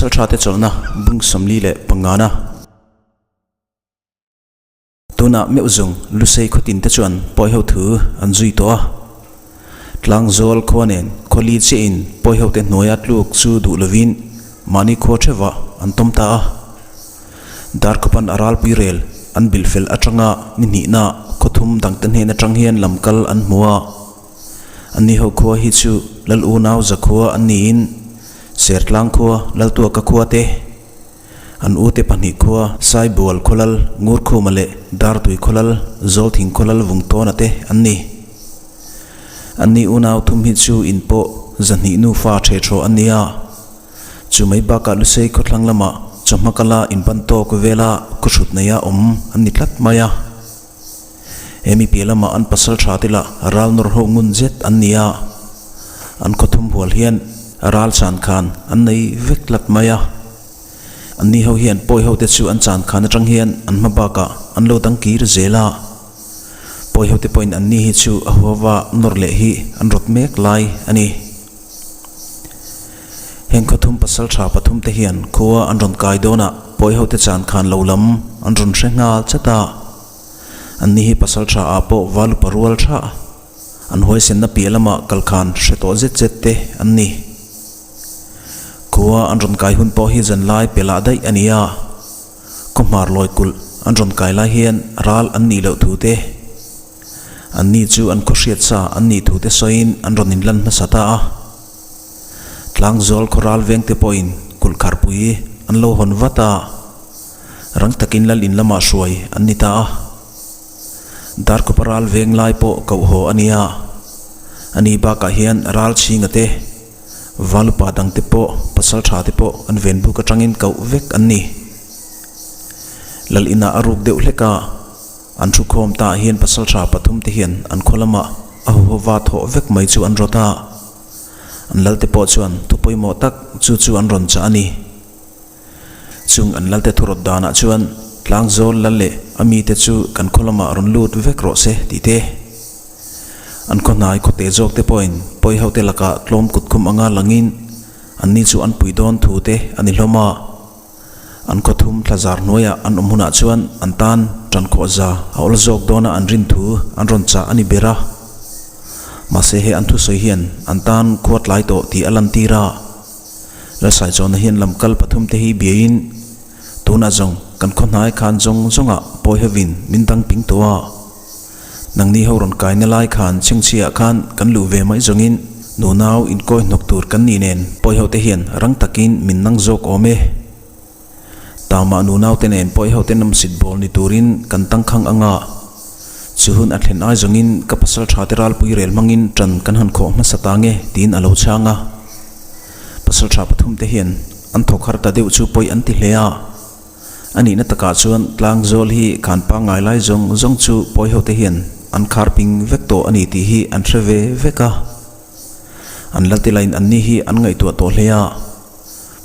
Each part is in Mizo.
Pasalṭhate chawlhna bung 45 na. Tunah meuh zawng Lusei khawtin te chuan Pawiho thu an zui tawh a. Tlangzawl khua nen khawli chiahin Pawiho te hnuaia tluk chu duh lovin mahni khua theuhah an tawm ta a. Darkhawpan a ralpui rel an bilh fel atanga ni hnihna khawthum dangte hnen atang hian lam kal an hmu a. Anni ho khua hi chu Lal unau zakhua an niin Sertlang khua Laltuaka khua te, an ute pahnih khua Saibual khawlal Ngurkhuma leh Dartui khawlal Zawlthing khawlal Vungtawna te an ni. Anni unau thum hi chu in pawh 200 nufa ṭhe ṭhaw an ni a. Chu mai bakah Lusei khawthlang lamah chawhma kala inban tawk vela khawhrut neia awm an ni tlat mai a. He mi piah lamah an pasal tha te lah ral nawr ho ngun zet an ni a, an khawthum hual hian ral chan khan an nei vek tlat mai a. Anni ho hian pawi ho te chu an chan khan atang hian an hma bakah an lo dang kir zel a. Pawi ho te pawhin anni hi chu a huava nawr leh hi an rawt mek lai a ni. Heng khawthum pasal tha pathum te hian khua an rawn kai dawn a, pawi ho te chan khan lo lam an rawn hre nghal chat a. Anni hi pasal tha ah pawh valupa rual tha an huaisenna piah lamah kal khan hre tawh zet zet te an ni. Khua an rawn kai hun pawh hi zan lai pelah daih a ni a, khawhmar lawi kulh an rawn kai lai hian ral an nih loh thu te, Anni chu an khawhriat sa an nih thute sawiin an rawn inlan hmasa ta a. Tlangzawl khawral vengte pawhin kulh kharpui an lo hawn vat a, rang takin lal in lamah hruai an ni ta a. Darkawpa ral veng lai pawh koh haw a ni a, ani bakah hian ral chhinga te, valupa dangte pawh, pasal tha te pawh an ven buk atangin koh vek an ni. Lal inah a ruk deuh hlek a. An thu khawm ta hian pasal tha pathum te hian an khaw lamah a huhova thawh vek mai chu an rawt a. An lalte pawh chuan thu pawimawh tak chu chu an rawn chah a ni. Chung an lalte thu rawt danah chuan tlangzawl lal leh a mite chu kan khaw lamah rawn lut vek rawh se tih te. An khaw hnai khawte zawk te pawhin pawi hote lakah tlawm kut khum anga langin anni chu an pui dawn thu te a ni hlawm a. An khawthum thlazar hnuaiah an awm hunah chuan an tan ṭankhawh za a awl zawk dawna an rin thu an rawn chah a ni ber a. Mahse he an thusawi hian an tan khua tlai tawh tih a lantir a. Lalsaichawna hian lamkal pathum te hi biain tunah zawng kan khaw hnai khan zawng zawngah pawi hovin min dang ping tawh a. Nangni ho rawn kaina lai khan chhingchhiah khan kan luh ve mai zawngin nunau inkawi hnawk tur kan nih nen pawiho te hian rang takin min nang zawk awm e. Tamah nunau te nen pawiho te nawmsit bawl ni turin kan tangkhang anga chu hun a thlen ai zawngin ka pasal tha te ralpui rel hmangin tan kan han khawh hmasa ta nge tiin a lo chhang a. Pasal tha pathum te hian an thawk har ta deuh chu pawi an ti hle a. A nihna takah chuan tlangzawl hi khan pangngai lai zawng zawng chu pawi hote hian an khar ping vek tawh a ni tih hi an hre ve vek a. An la ti lain anni hi an ngaihtuah tawh hle a.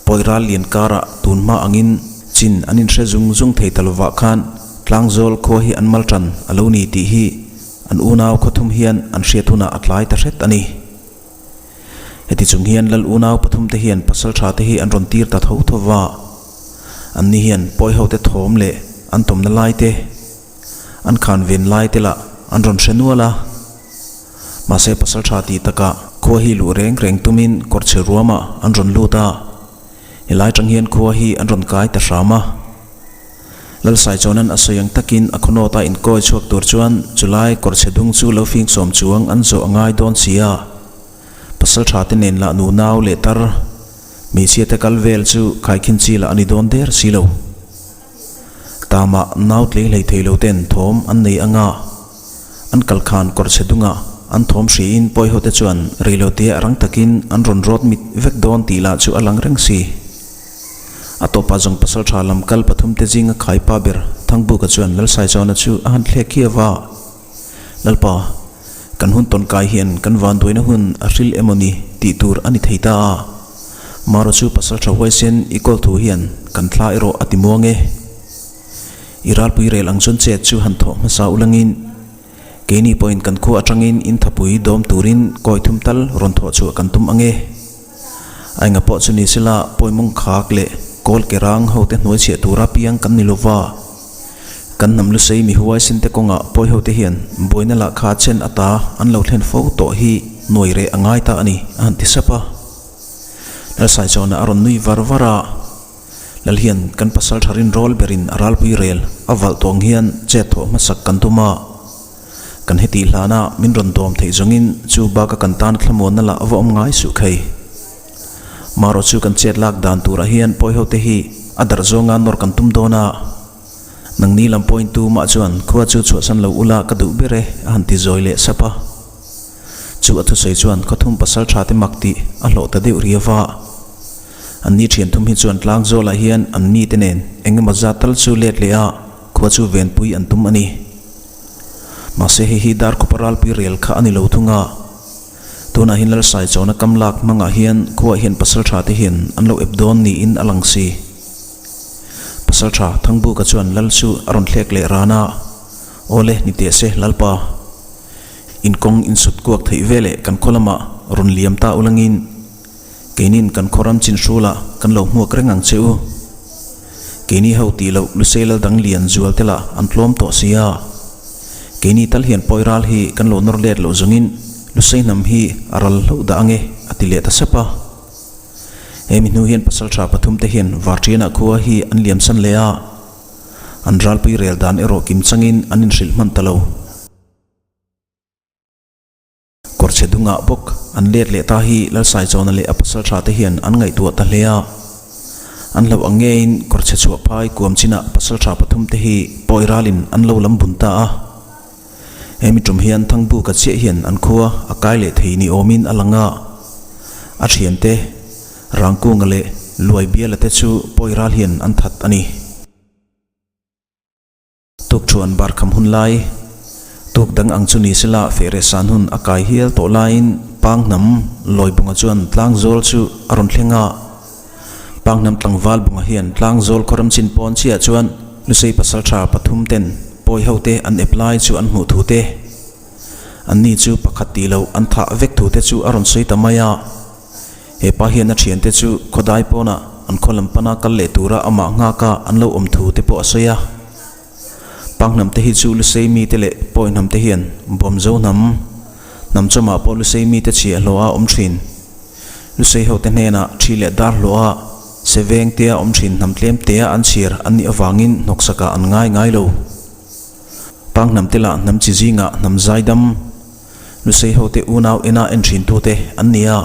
Pawi ral lian karah tun hma angin chin an inhre zung zung thei ta lovah khan tlangzawl khua hi an mal tan a lo ni tih hi an unau khawthum hian an hriat hunah a tlai ta hret a ni. Heti chung hian Lal unau pathum te hian pasal tha te hi an rawn tir ta tho tho va. Anni hian pawi ho te thawm leh an tawmna lai te, an khan ven lai te lah an rawn hre nual a. Mahse pasal tha tih takah khua hi luh reng reng tumin kawrchhe ruamah an rawn lut a. Helai tang hian khua hi an rawn kai ta hram a. Lalsaichawnan a sawi ang takin a khawnawta inkawi chhuak tur chuan chulai kawrchhe dung chu lo fing sawm chuang an zawh a ngai dawn si a. Pasal tha te nen lah nunau leh tar hmeichhia te kal vel chu khaikhin chi lah a ni dawn der si lo. Tamah nau tlei hlei thei lo ten thawm an nei anga an kal khan kawrchhe dungah an thawm hriin pawi ho te chuan reilote a rang takin an rawn rawt mit vek dawn tih lah chu a lang reng si. A tawpah zawng pasal tha lam kal pathum te zinga khai pa ber Thangbuka chuan Lalsaichawna chu a han thlek hiau a. Lalpa, kan hun tawn kai hian kan vanduaina hun a hril emaw ni tih tur a ni thei ta a. Maro chu pasal tha huaisen i kawl thu hian kan thla erawh a ti muang e. I ralpui rel ang chuan chet chu han thawh hmasa ulangin keini pawhin kan khua atangin in thapui dawm turin kawi thum tal rawn thawh chhuah kan tum ang e. A enga pawh chu ni sela pawimawng khak leh kawl ke rang ho te hnuai chhiah tura piang kan ni lova. Kan hnam lusei mi huaisen te kawngah pawi ho te hian buaina lah kha chen ata an lo thlen fo tawh hi nuai reh a ngai ta a ni, a han ti sap a. Lalsaichawna a rawn nui var var a. Lal hian kan pasal tha rinrawl berin a ralpui rel a valh tawh ang hian chet thawh hmasak kan tum a. Kan hetih hlana min rawn dawm theih zawngin chu baka kan tana thlamuanna lah va awm ngai suh khei. Marawh chu kan chet lak dan turah hian pawi ho te hi a darh zawnga nawr kan tum dawn a. Nangni lam pawhin tumah chuan khua chu chhuahsan lo ula ka duh ber e a han ti zawi leh sap a. Chu a thusawi chuan khawthum pasal tha te mak tih a hlawh ta deuh riau a. An ni thian thum hi chuan tlang zawlah hian an mite nen eng emaw zat tal chu let leh a khua chu venpui an tum a ni. Mahse hei hi Darkhupa ralpui rel kha a ni lo thung a. Tunah hian Lalsai chawna kam lak hmangah hian khuaah hian pasal tha te hian an lo ep dawn niin a lang si. Pasal tha Thangbuka chuan Lal chu a rawn thlek leh ran a, Awle ni teh se Lalpa. In kawng insut kuak theih veleh kan khaw lamah rawn liam ta ulangin Keinin kan khaw ram chin hrulah kan lo hmuak reng ang che u. Keini ho tih loh Lusei lal dang lian zual te lah an tlawm tawh si a. Keini tal hian pawi ral hi kan lo nawr let loh zawngin Lusei hnam hi a ral hlauh dah ange a ti leh ta sep a. He mi hnu hian pasaltha pathum te hian Varṭianah khua hi an liamsan leh a. An ralpui rel dan erawh kim changin an inhrilh hman ta lo. Kawrchhe dungah bawk an let leh ta hi Lalsaichawna leh a pasal tha te hian an ngaihtuah ta hle a. An hlauh ang ngeiin kawrchhe chhuah phai kuam chinah pasal tha pathum te hi pawi ralin an lo lam bun ta a. Hemi tum hian Thangbuka chiah hian an khua a kai leh thei ni awmin a lang a. A thiante Rangkunga leh Luaibiala te chu pawi ral hian an that a ni. Tukṭhuan barkham hun lai, tuk dang ang chu ni sela fehreh san hun a kai hial tawh laiin Panghnam Lawibunga chuan Tlangzawl chu a rawn thleng a. Panghnam tlangval bunga hian Tlangzawl khawram chin pawn chiah chuan Lusei pasalṭha pathum ten pawi ho te an ep lai chu an hmuh thu te, anni chu pakhat tih loh an thah vek thu te chu a rawn sawi ta mai a. He pa hian a thiante chu khawdai pawnah an khaw lam pana kal leh tura amah nghaka an lo awm thu te pawh a sawi a. Panghnam te hi chu Lusei mite leh Pawihnam te hian Bawmzo hnam, hnam chawmah pawh Lusei mite chhiah hlawh a awm thin. Lusei ho te hnenah thi leh dar hlawh a, se veng tea awm thin hnam tlem tea an chhir an nih avangin hnawksakah an ngai ngai lo. Panghnam te lah hnam chi zingah hnam zaidam, Lusei hote unau ena en thintute an ni a.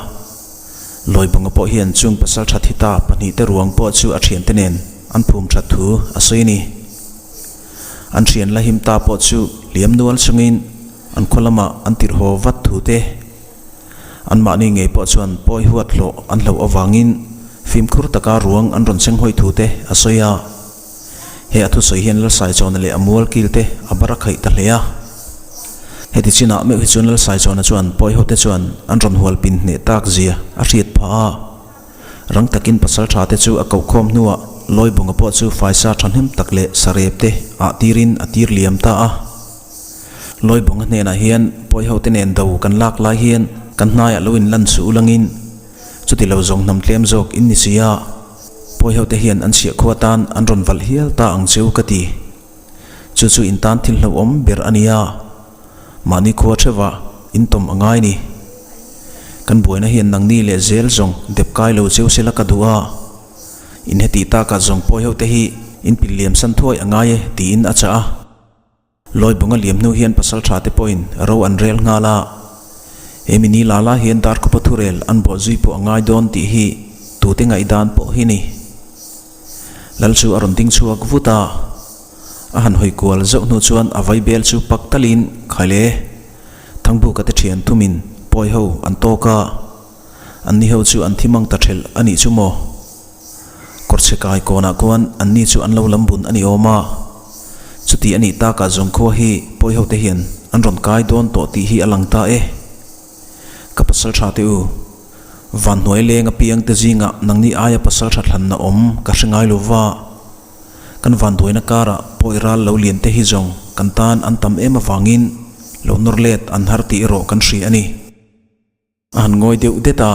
Lawibunga pawh hian chung pasal tha thi ta pahnihte ruang pawh chu a thiante nen an phum that thu a sawi a ni. An thian la him ta pawh chu hliam nual chungin an khaw lamah an tirh haw vat thu te, anmahni ngei pawh chuan pawi huat hlawh an hlauh avangin fimkhur taka ruang an rawn cheng hawi thu te a sawi a. He a thusawi hian Lalsaichawna leh a mual kil te a bar a khaih ta hle a. Heti chinah meuh hi chuan Lalsaichawna chuan pawi hote chuan an rawn hual pin hneh tak zia a hriat phah a. Rang takin pasal tha te chu a koh khawm hnuah Lawibunga pawh chu faisa thahnem tak leh sarep te ah tirin a tir liam ta a. Lawibunga hnenah hian pawi hote nen do kan lak lai hian kan hnaiah lo inlan suh ulangin chuti lo zawng hnam tlem zawk in ni si a. Pawi hote hian an chhiah khua tan an rawn valh hial ta ang cheu ka ti. Chu chu in tan thil hlauhawm ber a nia. Mahni khua theuhah in tawm a ngai ni. Kan buaina hian nangni leh zel zawng dep kai lo cheu sela ka duh a. In hetih takah zawng pawi hote hi in pil liam san thuai a ngai e tiin a chah a. Lawibunga liam hnu hian pasal tha te pawhin ro an rel nghal a, he mini la la hian Darkhupa thurel an bawh zui pawh a ngai dawn tih hi tute ngaihdan pawh hi ni. Lal chu a rawn ding chhuak vut a, a han hawi kual zauh hnu chuan a vaibel chu pak talin Khaile, Thangbuka te thian thumin pawi ho an tawk a, anni ho chu an thi mang ta thelh a nih chu maw? Kawrchhe kai kawnah khuan anni chu an lo lam bun a ni awm a. Chuti a nih takah zawngkhua hi pawi hote hian an rawn kai dawn tawh tih hi a lang ta e. Ka pasal tha te u, van hnuai leng apiang te zingah nangni aia pasal tha thlanna awm ka hre ngai lo va. Kan vanduaina karah pawi ral lo lian te hi zawng kan tan an tam em avangin lo nawr let an har tih erawh kan hria a ni. A han ngawi deuh det a.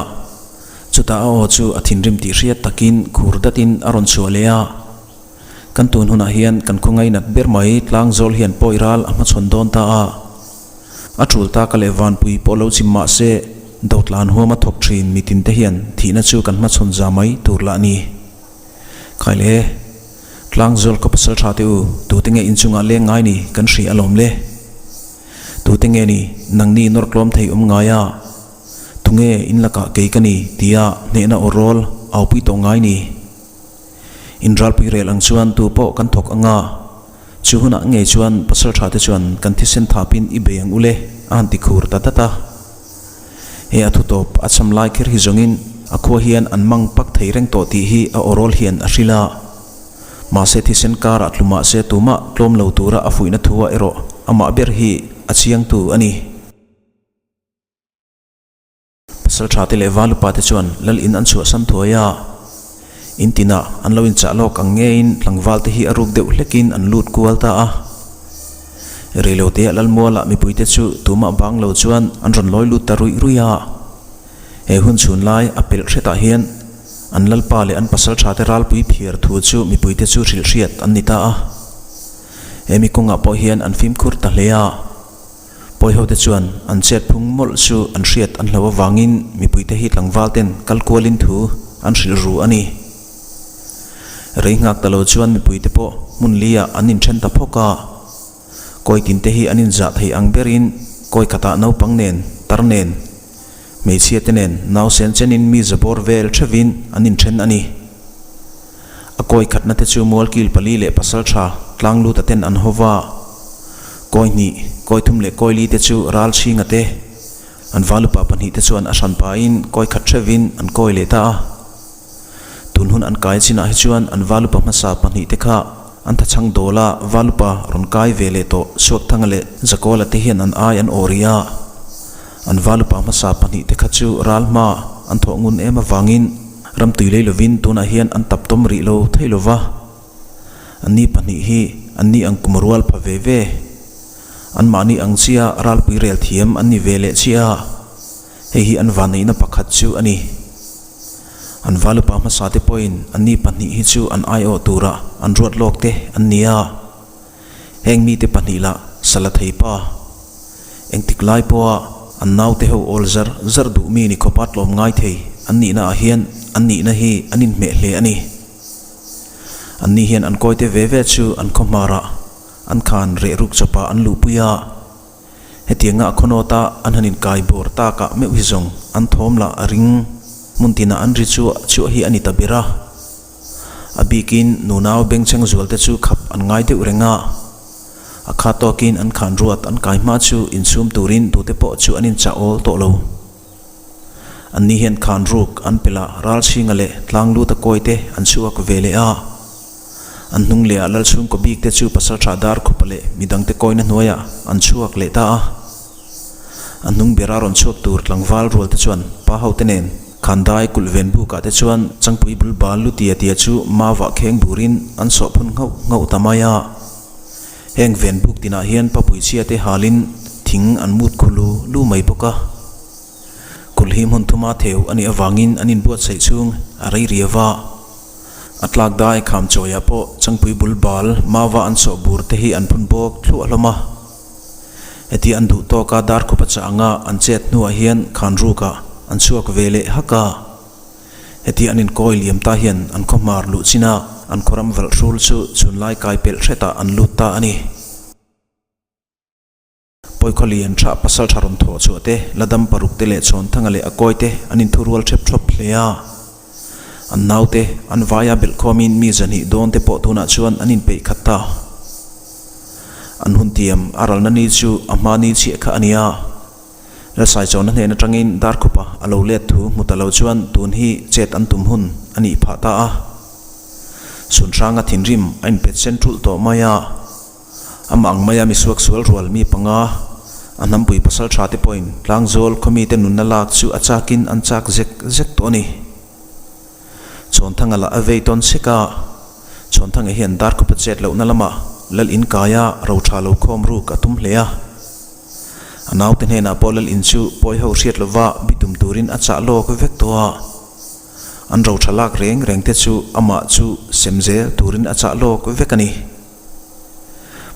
Chutah a aw chu a thinrim tih hriat takin khur datin a rawn chhuah leh a. Kan tun hunah hian kan khawngaih nat ber mai Tlangzawl hian pawi ral a hmachhawn dawn ta a. A tul taka leh vanpui pawh lo chim mah se dotlan huama thawk thin mitin te hian thihna chu kan hmachhawn za mai tur lah ni. Khaile, Tlangzawl khaw pasal tha te u, tute nge inchungah leng ngai ni kan hria alawm le. Tute nge ni nangni nawr tlawm thei awm ngai a? Tunge in lakah kei ka ni tia hnehna aw rawl aupui tawh ngai ni? In ralpui rel ang chuan tu pawh kan thawk anga, chu hunah ngei chuan pasal tha te chuan kan thisen thapin i bei ang ule a han ti khur ta dat a. He a thutawp a cham lai kher hi zawngin a khua hian an mang pak thei reng tawh tih hi a awrawl hian a hrilh a. Mahse thisen karah tlu mahse tumah tlawm lo tura a fuihna thu ah erawh amah ber hi a chiangtu a ni. Pasal tha te leh val upa te chuan lal in an chhuahsan thuai a, in tinah an lo inchah lawk ang ngeiin tlangval te hi a ruk deuh hlekin an lut kual ta a. Reiloteah Lalmualah mipuite chu tumah bang lo chuan an rawn lawi lut ta ruih ruih a. He hun chhun lai a pelh hretah hian an lalpa leh an pasal tha te ralpui phiar thu chu mipuite chu hrilh hriat an ni ta a. He mi kawngah pawh hian an fimkhur ta hle a. Pawihote chuan an chet phung mawlh chu an hriat an hlo avangin mipuite hi tlangval ten kal kualin thu an hrilh ru a ni. Rei nghak ta lo chuan mipuite pawh hmun liah an inthen ta phawk a. Kawi tinte hi an inzah thei ang berin kawi khatah naupang nen, tar nen, hmeichhia te nen nausen chenin mi zabawr vel theuhin an inthen a ni. A kawi khatna te chu mualkil pali leh pasal tha tlangluta ten an ho va. Kawi hnih, kawi thum leh kawi li te chu ral chhinga te, an valupa pahnih te chuan a hran pahin kawi khat theuhin an kawi leh ta a. Tun hun an kai chinah hi chuan an valupa hmasa pahnih te kha an thachhang dawla valupa rawn kai ve leh tawh Suakthanga leh Zakawla te hian an ai an aw rih a. An valupa hmasa pahnih te kha chu ral hma an thawh ngun em avangin ram tui lei lovin tunah hian an tap tawm rih lo thei lo va. Anni pahnih hi anni ang kum rual pha ve ve. Anmahni ang chia ralpui rel thiam an ni ve leh chia. Hei hi an vanneihna pakhat chu a ni. An valupa hmasa te pawhin anni pahnih hi chu an aiawh tura an ruat lawk te an ni a. Heng mite pahnih lah sala thei pa. Engtik lai pawha an naute ho awl zar zar duh mi ni khawpa tlawm ngai thei an nihna ah hian an nihna hi an inhmeh hle a ni. Anni hian an kawite ve ve chu an khaw hmarah an khan reh ruk chawpah an luhpui a. Hetianga a khawnawta an han inkai bawr takah meuh hi zawng an thawm lah a ring. Hmun tinah an ri chuah chuah hi a ni ta ber a. A bikin nunau bengchheng zualte chu khap an ngai deuh reng a. A kha tawkin an khan ruat an kai hma chu insum turin tute pawh chu an inchah awl tawh lo. Anni hian khan ruk an pelh a, Ralchhinga leh Tlangluta kawite an chhuak ve leh a. An hnung leh ah Lalchhungkaw bik te chu Pasaltha Darkhupa leh midangte kawina hnuaiah an chhuak leh ta a. A hnung bera rawn chhuak tur tlangval rual te chuan pa ho te nen Khandai kulh ven bukah te chuan Changpui bul bal lu tia tia chu mauah kheng burin an sawh phun nghauh nghauh ta mai a. Heng ven buk tinah hian papui chhia te halin thing an mut khu lu lu mai bawk a. Kulh hi hmun thuma theu a nih avangin an inbuatsaih chhung a rei riau a. A tlak dai kham chawiah pawh Changpui bul bal mauva an sawh bur te hi an phun bawk thluah hlawm a. Heti an duh tawka Darkhupa chah anga an chet hnuah hian Khanrukah an chhuak ve leh hak a. Heti an inkawi liam ta hian an khaw hmar luh chin a, an khawram valh hrul chu chhunlai kai pelh hretah an lut ta a ni. Pawikhawlian tha pasal tha rawn thawh chhuah te, la dam paruk te leh Chhawnthanga leh a kawi te an inthurual thep thawp hle a. An naute an vaia belh khawmin mi zahnih dawn te pawh tunah chuan an inpeih khat ta. An hun tiam a ralna ni chu a hma ni chiah kha a nia. Lalsaichawna hnen atangin Darkhupa a lo let thu hmu ta lo chuan tun hi chet an tum hun a nih phah ta a. Sunhranga thinrim a inpet sen thulh tawh mai a. Amah ang maia misuak sual rual mi panga, a hnampui pasal tha te pawhin Tlangzawl khawmite nunna lak chu a chakin an chak zek zek tawh a ni. Chhawnthanga lah a vei tawn chek a, Chhawnthanga hian Darkhupa chet lohna lamah Lal in kaia ro tha lo khawm ruk a tum hle a. A naute hnenah pawh Lal in chu pawi ho hriat lova bitum turin a chah lawk vek tawh a. An roṭha lak reng reng te chu amah chu sem zel turin a chah lawk vek a ni.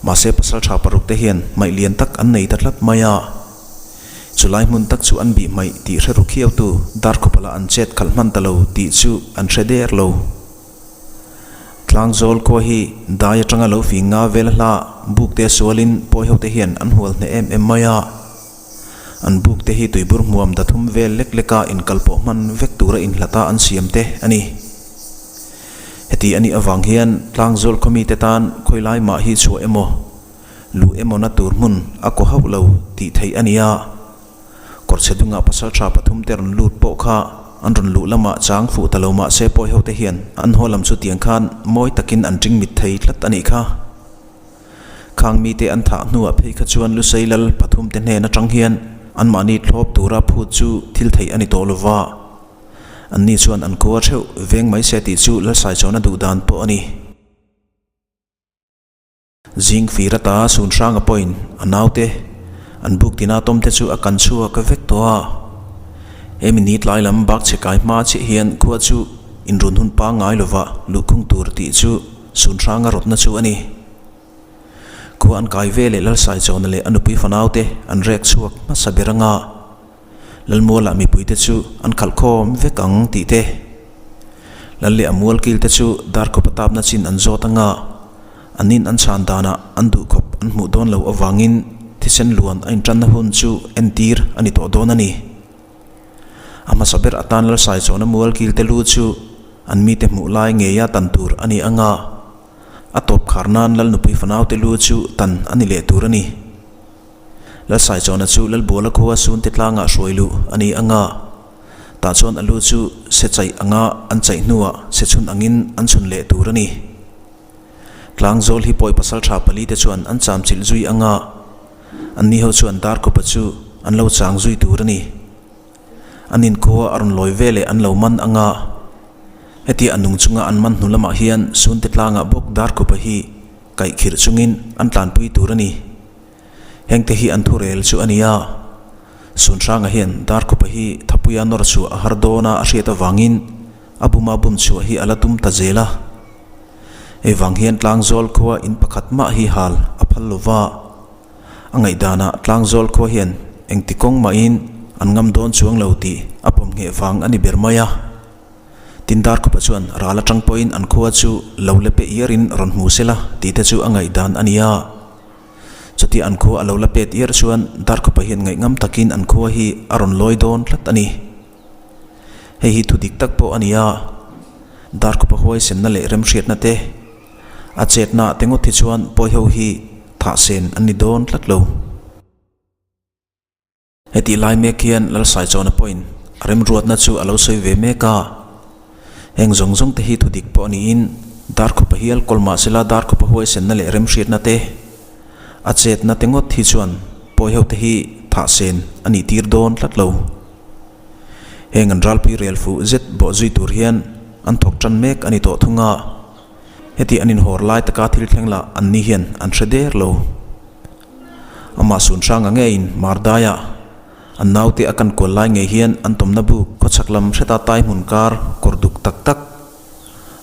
Mahse pasalṭha paruk te hian hmaih lian tak an nei ta tlat mai a. Chulai hmun tak chu an bih hmaih tih hre ru khiautu Darkhawpala an chet khalh hman ta lo tih chu an hre der lo. Tlangzawl khua hi dai atanga lo fing nga vel hla buk te sualin pawi ho te hian an hual hneh em em mai a. An buk te hi tuibur hmuam dathum vel lek leka inkalpawh hman vek tura inhlata an siam te a ni. Heti a nih avang hian Tlangzawl khaw mite tan khawilai mah hi chhuah emaw, luh emaw na tur hmun a kaw hauh lo tih theih a ni a. Kawrchhe dungah pasaltha pathum te rawn lut pawh kha an rawn luh lamah chang fuh ta lo mah se pawi ho te hian an haw lam chu tiang khan mawi takin an ṭing mit thei tlat a nih kha. Khang mite an thah hnuah phei kha chuan Lusei lal pathum te hnen aṭang hian anmahni thlawp tura phut chu thil theih a ni tawh lo va. Anni chuan an khua theuh veng mai se tih chu Lalsaichawna duh dan pawh a ni. Zing fir ata sun hranga pawhin a naute an buk tina tawm te chu a kan chhuak vek tawh a. Hemi ni tlai lam bak chhe kai hma chiah hian khua chu inrun hun pangngai lova luhkhung tur tih chu sun hranga rawtna chu a ni. Khua an kai ve leh Lalsaichawna leh a nupui fanaute an rek chhuak hmasa ber anga. Lalmualah mipuite chu an khalh khawm vek ang tih te, Lal leh a mual kil te chu darkhawp a tapna chin an zawt anga an in an chhan danah an duhkhawp an hmuh dawn loh avangin thisen luan a intanna hun chu entir a ni tawh dawn a ni. A hmasa ber atan Lalsaichawna mual kil te lu chu an mite hmuh lai ngeia tan tur a ni anga a tawp khar nan Lal nupui fanaute lu chu tan a ni leh tur a ni. Lalsaichawna chu Lalbuala khua Sunte tlangah hruai luh a ni ang a, tah chuan a lu chu se chaih anga an chaih hnuah se chhun angin an chhun leh tur a ni. Tlangzawl hi pawi pasaltha palite chuan an cham chilh zui ang a, anni ho chuan Darkawpa chu an lo chang zui tur a ni. An inkhua a rawn lawi ve leh an lo man ang a, hetia a nung chunga an man hnu lamah hian Sunte tlangah bawk Darkawpa hi kaih khirh chungin an tlanpui tur a ni. Hengte hi an thurel chu a ni a, Sunhranga hian Darkhupa hi Thapuia nawr chhuah a har dawn a a hriat avangin a buma bum chhuah hi a la tum ta zel a. Hei vang hian Tlangzawl khua in pakhat mah hi hal a phal lo va, a ngaihdanah Tlangzawl khua hian engti kawng mahin an ngam dawn chuang lo tih a pawm ngheh vang a ni ber mai a. Tin Darkhupa chuan ral atang pawhin an khua chu lo la pe iarin rawn hmu sela tih te chu a ngaihdan a ni a. Chutia an khua a lo la pet iar chuan Darkhupa hian ngaihngam takin an khua hi a rawn lawi dawn tlat a ni. Hei hi thu dik tak pawh a ni a, Darkhupa huaisenna leh remhriatna te, a chetna te ngawt hi chuan pawiho hi thahsen an ni dawn tlat lo. Hetih lai mek hian Lalsaichawna pawhin a remruatna chu a lo sawi ve mek a. Heng zawng zawng te hi thudik pawh niin Darkhupa hial kawl mahsela Darkhupa huaisenna leh remhriatna te, a chetna te ngawt hi chuan pawiho te hi thahsen a nih tir dawn tlat lo. Heng an ralpui rel fuh zet bawh zui tur hian an thawk tan mek a ni tawh thung a. Heti an inhawr lai taka thil thleng lah anni hian an hre der lo. Amah sun hranga ngeiin Mardaiah an naute a kan kual lai ngei hian an tawmna buk khawchhak lam hreta tai hmun kar kawr duk tak tak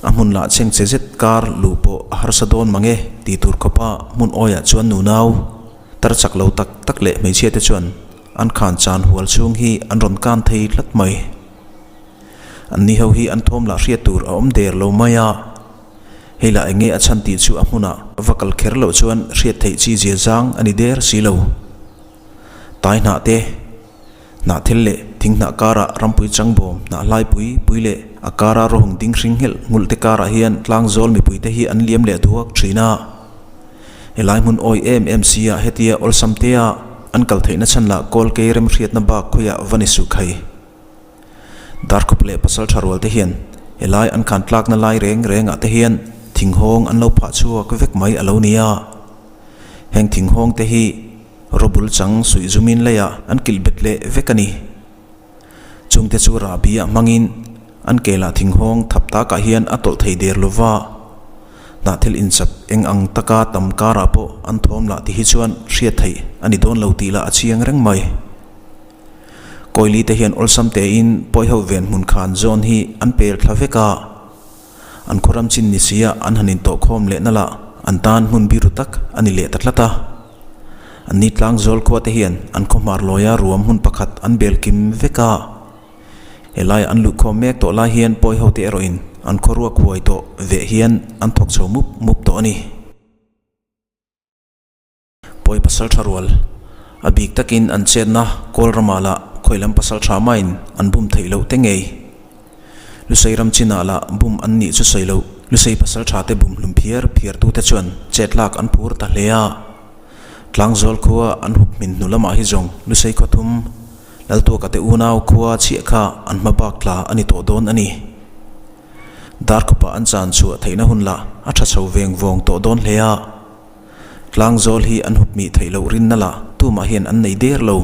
a hmun lah chheng che zet kar luh pawh a harsa dawn mang e tih tur khawpa hmun awiah chuan nunau tar chak lo tak tak leh hmeichhia te chuan an khan chan hual chhung hi an rawn kan thei tlat mai. Anni ho hi an thawm lah hriat tur a awm der lo mai a. Hei lah enge a chhan tih chu a hmunah va kal kher loh chuan hriat theih chi zia zang a ni der si lo. Tai hnah te, hnah thil leh thing hnah karah rampui changbawm hnah hlai pui pui leh a kara rawhung ding hring nghelh nghulh te karah hian tlangzawl mipui te hi an liam leh duak thin a. Helai hmun awi em em sia hetia awlsam tea an kal theihna chhan lah kawl kei remhriatna bak khawiah va ni suh khai. Darkhup leh pasal tha rual te hian helai an khan tlakna lai reng rengah te hian thinghawng an lo phah chhuak vek mai a lo ni a. Heng thinghawng te hi rawbul chang suih zumin leiah an kilh bet leh vek a ni. Chungte chu rahbi ah hmangin an kelah thinghawng thap takah hian a tawlh thei der lo va. Hnahthel inchap eng ang taka tam karah pawh an thawm lah ti hi chuan hriat theih a ni dawn lo tih lah a chiang reng mai. Kawili te hian awlsam tein pawiho ven hmun khan zawn hi an pel thla vek a. An khaw ram chin ni sia an han intawhkhawm leh na lah an tan hmun biru tak a ni leh ta tlat a. Anni tlangzawl khua te hian an khaw hmar lawia ruam hmun pakhat an bel kim vek a. Helai an luhkhawm mek tawh lai hian pawiho te erawhin an khaw ruak huai tawh veh hian an thawk chho mup mup tawh a ni. Pawi pasal tha rual. A bik takin an chetna kawl ramah lah khawi lam pasal tha mahin an bum theih loh te ngei. Lusei ram chinah lah bum an nih chu sawi loh. Lusei pasal tha te bum hlum phiar phiar tute chuan chet lak an phur ta hle a. Tlangzawl khua an hup hmin hnu lamah hi zawng Lusei khaw thum Laltuaka te unau khua chhiah kha an hma bak tla a ni tawh dawn a ni. Darkhupa an chan chhuah theihna hun lah a tha chho veng vawng tawh dawn hle a. Tlangzawl hi an hup mih theih loh rinna lah tumah hian an nei der lo.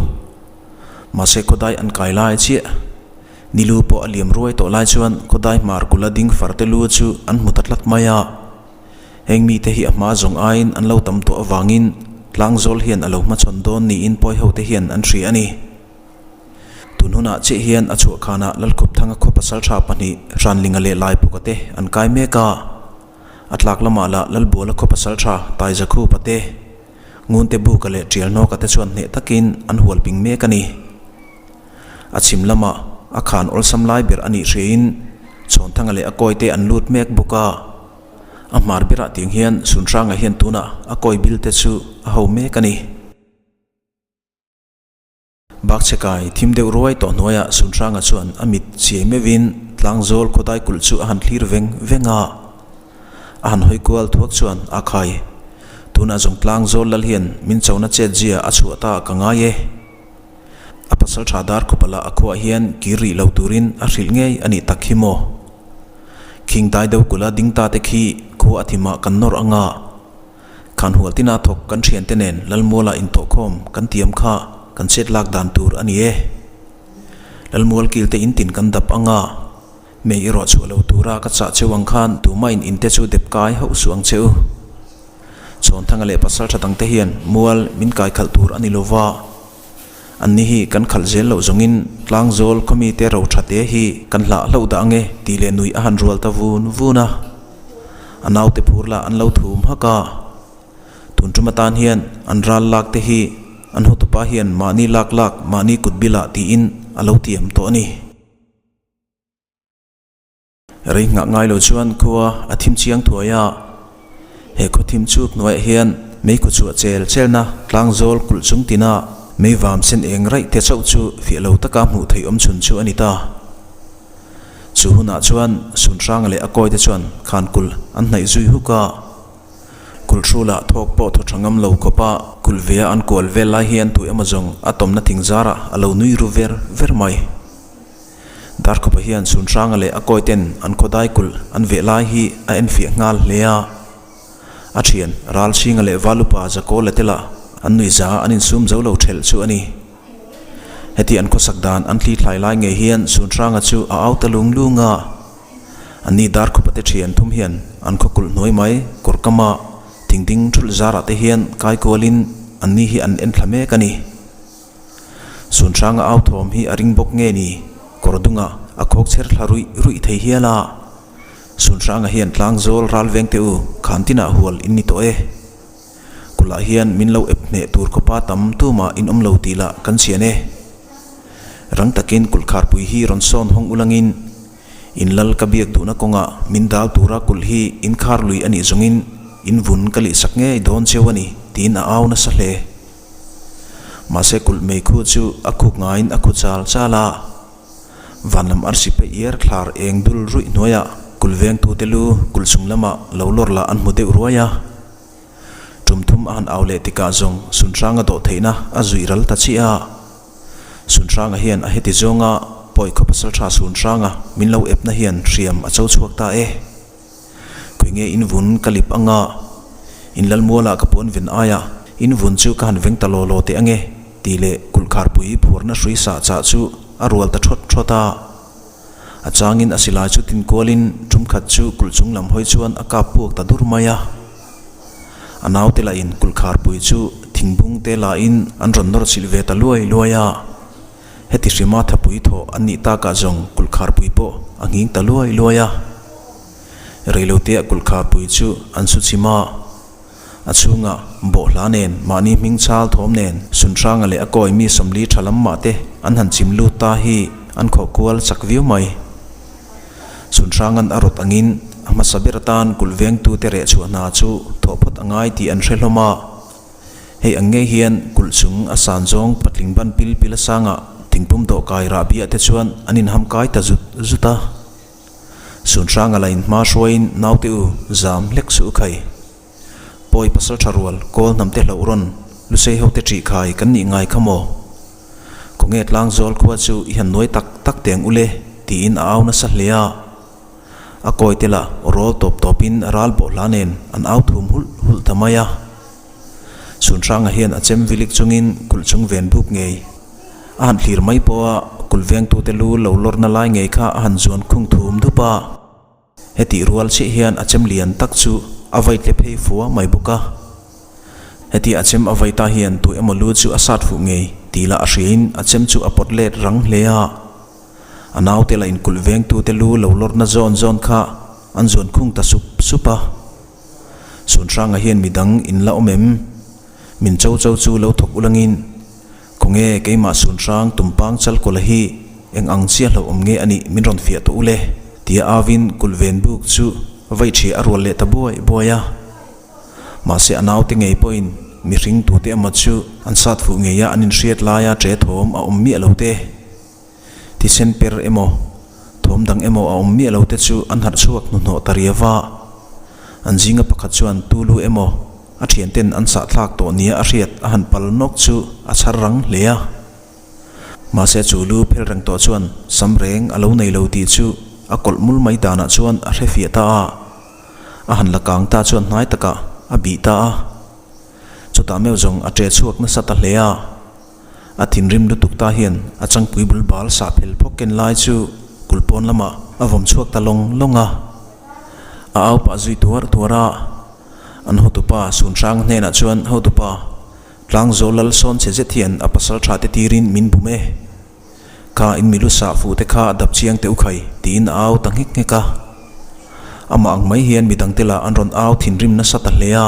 Mahse khawdai an kai lai chiah. Nilu pawh a liam ruai tawh lai chuan khawdai hmar kula ding farte lu chu an hmu ta tlat mai a. Heng mite hi a hma zawng aiin an lo tam tawh avangin Tlangzawl hian a lo hmachhawn dawn niin pawi hote hian an hria a ni. Tun hunah chiah hian a chhuah khanah Lalkhupthanga khaw pasaltha pahnih Hranlinga leh Laipuka te an kai mek a. A tlak lamah lah Lalbuala khaw pasal tha Taizakhupa te, Ngunte Buka leh Tialhnawka te chuan hneh takin an hual ping mek a ni. A chhim lamah a khan awlsam lai ber a nih hriain Chhawnthanga leh a kawi te an lut mek bawk a. A hmar berah tiang hian Sunhranga hian tunah a kawi bil te chu a ho mek a ni. Bakchhe kai thim deuh ruai tawh hnuaiah Sunhranga chuan a mit chiai meuhin Tlangzawl khawdai kulh chu a han thlir veng veng a. A han hawi kual thuak chuan a khai, Tunah zawng Tlangzawl lal hian min chona chet zia a chhuah ta ka ngai e. A pasal tha dar khawpa lah a khuah hian kir rih lo turin a hrilh ngei a nih tak hi maw? Khing dai deuh kulha ding ta te khi khua a thimah kan nawr anga. Khan hual tina thawk kan thiante nen Lalmuala intawhkhawm kan tiam kha kan chet lak dan tur a ni e. Lalmual kil te in tin kan dap anga, mei erawh chhuah lo tura ka chah cheu ang khan tumah in inte chu dep kai hauh suh ang che u. Chhawnthanga leh pasal tha dangte hian mual min kai khalh tur a ni lova, Anni hi kan khalh zel loh zawngin Tlangzawl khawmite ro tha te hi kan hlah hlauh dah ange tih leh nuih a han rual ta vun vun a. A naute phur lah an lo thum hak a. Tun tum atan hian an ral lak te hi an hotupa hian mahni lak lak mahni kut bilah tiin a lo tiam tawh a ni. Rei nghah ngai lo chuan khua a thim chiang thuai a, he khaw thim chuk hnuaiah hian mei khaw chhuah chel chelna tlangzawl kulh chung tina mei vam sen eng raih te chauh chu fiah lo taka hmuh theih awm chhun chu a ni ta. Chu hunah chuan Sunhranga leh a kawite chuan khan kulh an hnaih zui huk a, kulh hrulah thawk pawh thaw tha ngam lo khawpa kulh vea an kual vel lai hian tu emaw zawng a tawmna thing zarah a lo nui ru ver ver mai. Darkhupa hian Sunhranga leh a kawiten an khawdai kulh an veh lai hi a enfiah nghal hle a. A thian Ralchhinga leh Valupa Zakawla te lah an nuihza an insum zo lo thelh chu a ni. Heti an khawsak dan an thli thlai lai ngei hian Sunhranga chu a au ta lung lung a. Anni Darkhupa te thian thum hian an khaw kulh hnuai mai kawr kama thingding thulh zarah te hian kai kualin anni hi an enthla mek a ni. Sunhranga au thawm hi a ring bawk nge ni? Kawr dungah a khawk chher thla ruih ruih thei hial a. Sunhranga hian tlangzawl ral veng teh u, khan tinah hual in ni tawh e. Kulhah hian min lo ep hneh tur khawpa tam tumah in awm lo tih lah kan chian e. Rang takin kulh kharpui hi rawn sawn hawng ulangin in lal ka biak duhna kawngah min dal tura kulh hi in khar lui a nih zawngin in vun ka lihsak ngei dawn cheu a ni tiin a au nasa hle. Mahse kulh mei khu chu a khuk ngaiin a khu chal chal a, van lam arsi pe iar thlar eng dul ruih hnuaiah kulh vengtute lu kulh chung lamah lo lawr lah an hmu deuh ruai a. Tum thum a han au leh tikah zawng Sunhranga dawh theihna a zuih ral ta chiah a. Sunhranga hian a heti zawnga pawi khaw pasaltha Sunhranga min lo epna hian hriam a cho chhuak ta e. Khawi nge in vun ka lip anga, in Lalmuala ka puan ven aia in vun chu ka han veng ta law law teh ange tih leh kulhkharpui phuarna hrui sah chah chu a rual ta thawt thawt a. A changin a silai chu tin kualin tum khat chu kulh chung lam hawi chuan a kap puak ta dur mai a. A naute lahin kulhkharpui chu thingbung te lahin an rawn nawr chilh ve ta luai luai a. Heti hrima thapui thawh an nih takah zawng kulhkharpui pawh a nghing ta luai luai a. Reilotea kulhkharpui chu an su chim a. A chhungah bawhhla nen, mahni hming chal thawm nen, Sunhranga leh a kawi mi 40 tha lam mah te an han chim lut ta hi an khawh kual chak viau mai. Sunhranga'n a rawt angin a hmasa ber atan kulh vengtute reh chhuah hna chu thawh phawt a ngai tih an hre hlawm a. Hei ang ngei hian kulh chung a san zawng patling ban pil pil a sangah thingpum dawhkai rahbiah te chuan an inham kai ta zut zut a. Sunhranga la inhma hruaiin naute u zam hlek suh u khai. Pawi pasal tha rual kawl hnam te hlauh rawn Lusei ho te ṭih khai kan nih ngai kha maw? Khawnge tlangzawl khua chu i han nuai tak tak teng ule tiin a au nasa hle a. A kawi te lah rawl tawp tawpin ral bawhhla nen an au thum hulh hulh ta mai a. Sunhranga hian a chem vilik chungin kulh chung ven buk ngei a han thlir mai pawh a, kulh vengtute lu lo lawrna lai ngei kha a han zuan khung thum dup a. Hetih rual chiah hian a chem lian tak chu a vai tle phei fua mai bawk a. Hetia a chem a vai ta hian tu emaw lu chu a sat fuh ngei tih lah a hriain a chem chu a pawt let rang hle a. A naute lah inkulh vengtute lu lo lawrna zawn zawn kha an zuan khung ta sup sup a. Sunhranga hian midang in la awm em? Min cho cho chu lo thawk ulangin Khawnge keimah Sunhrang Tumpang Chalkawla hi eng ang chiah hlauh awm nge a nih min rawn fiah tawh ule? Tia avin kulh ven buk chu vaih ṭhiah a rual leh ta buai buai a. Mahse a naute ngei pawhin mihring tute emaw chu an sat fuh ngeia an inhriat laia ṭe thawm a awm miah lo te. Thisen per emaw, thawm dang emaw a awm miah lo te chu an harh chhuak hnuhnawh ta riau va. An zinga pakhat chuan tulu emaw a thianten an sahthlak tawh nia a hriat a han pal nawk chu a chhar rang hle a. Mahse chu lu phel reng tawh chuan sam reng a lo nei lo tih chu a kawlh mul mai danah chuan a hre fiah ta a. A han la kang ta chuan hnai takah a bih ta a. Chutah meuh zawng a ṭe chhuak nasa ta hle a. A thinrim lutuk ta hian a changpui bul bal sah phel phawk ken lai chu kulh pawn lamah a vawm chhuak ta lawng lawng a. A au pah zui tuar tuar a. An hotupa Sunhrang hnenah chuan, Hotupa, Tlangzawl lal sawn chhe zet hian a pasal tha te tirin min bum e. Kha in milu sah fuh te kha a dap chiang teh u khai, tiin a au ta nghek nghek a. Amah ang mai hian midangte lah an rawn au thinrim nasa ta hle a.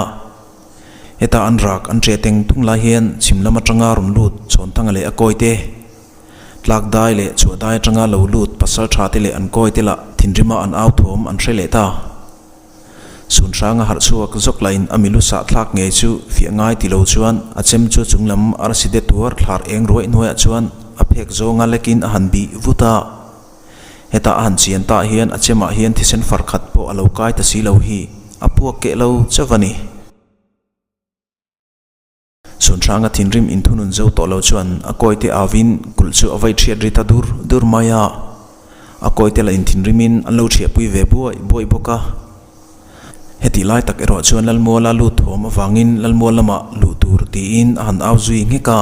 Heta an rak an ṭeh teng tung lai hian chhim lam aṭanga rawn lut Chhawnthanga leh a kawi te, tlak dai leh chhuah dai aṭanga lo lut pasal ṭha te leh an kawi te lah thinrima an au thawm an hre leh ta. Sunhranga harh chhuak zawk lahin a milu sah thlak ngei chu fiah ngai ti lo chuan a chem chu chung lam arsi de tuar thlar eng ruaih hnuaiah chuan a phek zawnga lekin a han bih vut a. Heta a han chian tah hian a chemah hian thisen far khat pawh a lo kai ta si lo hi a puak keh lo chauh a ni. Sunhranga thinrim inthunun zo tawh lo chuan a kawite avin kulh chu a vai ṭhiat ri ta dur dur mai a. A kawite lah inthinrimin an lo ṭhiahpui ve buai buai bawk a. Hetih lai tak erawh chuan Lalmuala lut thawm avangin Lalmual lamah luh tur tiin a han au zui nghek a.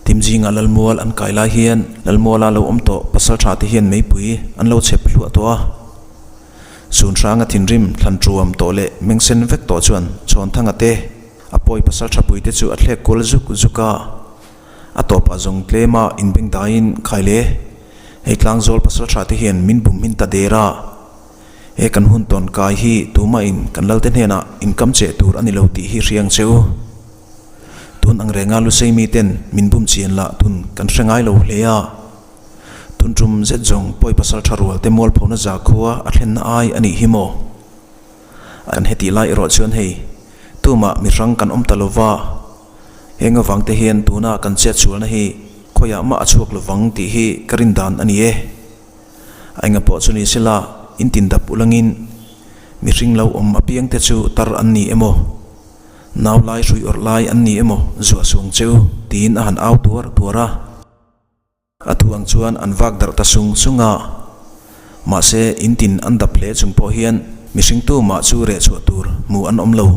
Tim zingah Lalmual an kai lai hian Lalmuala lo awm tawh pasal tha te hian meipui an lo chhep hluah tawh a. Sunhranga thinrim thlan tuam tawh leh mengsen vek tawh chuan Chhawnthanga te a pawi pasal tha pui te chu a thlek kual zuk zuk a. A tawpah zawng tlema inbeng daiin khai le, hei tlangzawl pasal tha te hian min bum hmin ta der a. He kan hun tawn kai hi tumahin kan lalte hnenah inkam cheh tur a ni lo tih hi hriang che u. Tun ang renga Lusei miten min bum chian lah tun kan hre ngai lo hle a. Tun tum zet zawng pawi pasal tha rual te mualphona zakhua a thlenna ai a nih hi maw? An hetih lai erawh chuan hei tumah mi hrang kan awm ta lo va, heng avang te hian tuna kan chet sualna hi khawiah mah a chhuak lovang tih hi ka rin dan a ni e. A enga pawh chu ni sela in tin dap ulangin mihring lo awm apiang te chu tar an ni emaw? Nau lai hrui awrh lai an ni emaw zuah suang cheu tiin a han au tuar tuar a. A thu ang chuan an vak darh ta sung sung a. Mahse, in tin an dap hle chung pawh hian mihring tu mah chu reh chhuah tur hmu an awm lo.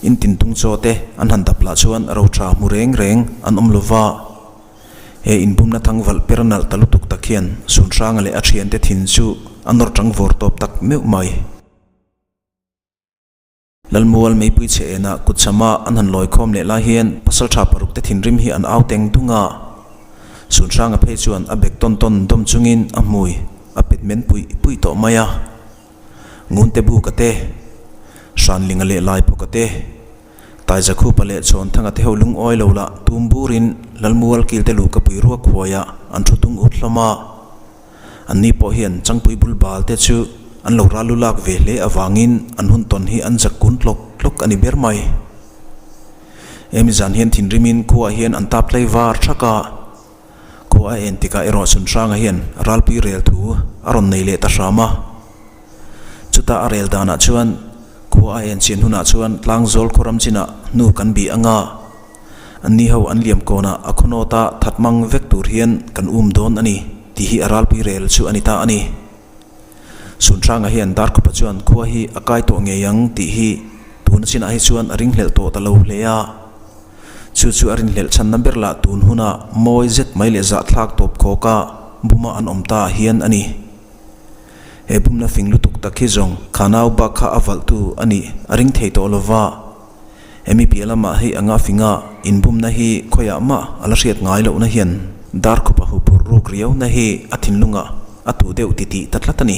In tin tung chaw te an han dap lah chuan ro tha hmu reng reng an awm lo va. He inbumna thang valh per nalh ta lutuk tak hian Sunhranga leh a thiante thin chu a nawr tang vawr tawp tak meuh mai. Lalmual meipui chhe enah kutchama an han lawi khawm leh lai hian pasaltha paruk te thinrim hi an au teng tung a. Sunhranga phei chuan a bek tawn tawn dawm chungin a hmui a pet men puih puih tawh mai a. Ngunte Buka te, Hranlinga leh Laipawka te, Taizakhupa leh Chhawnthanga te ho lungawi lo lah tum burin Lalmual kilte luhka pui ruak huaiah an thu tung ut hlawm a. Anni pawh hian Changpui bul bal te chu an lo ral lu lak ve hle avangin an hun tawn hi an zak kun tlawk tlawk a ni ber mai. Hemi zan hian thinrimin khuaah hian an tap tlai var thak a. Khua a en tikah erawh Chhunhranga hian ralpui rel thu a rawn nei leh ta hram a. Chutah a rel danah chuan khua a en chian hunah chuan tlangzawl khawram chinah hnu kan bih anga anni ho an liam kawnah a khawnawta that mang vek tur hian kan um dawn a ni tih hi a ralpui rel chu a ni ta a ni. Chhunhranga hian Darkhupa chuan khua hi a kai tawh ngei ang tih hi tuna chinah hi chuan a ringhlelh tawh ta lo hle a. Chu chu a rinhlelh chhanna ber lah tun huna mawi zet mai leh zahthlak tawp khawka buma an awm ta hian a ni. He bumna fing lutuk tak hi zawng kha nau bak kha a valhtu a nih a ring thei tawh lova, hemi piah lamah hei anga finga inbumna hi khawiah mah a la hriat ngai lohna hian Darkhupa huphurh ruk riauna hi a thinlungah a tuh deuh titih ta tlat a ni.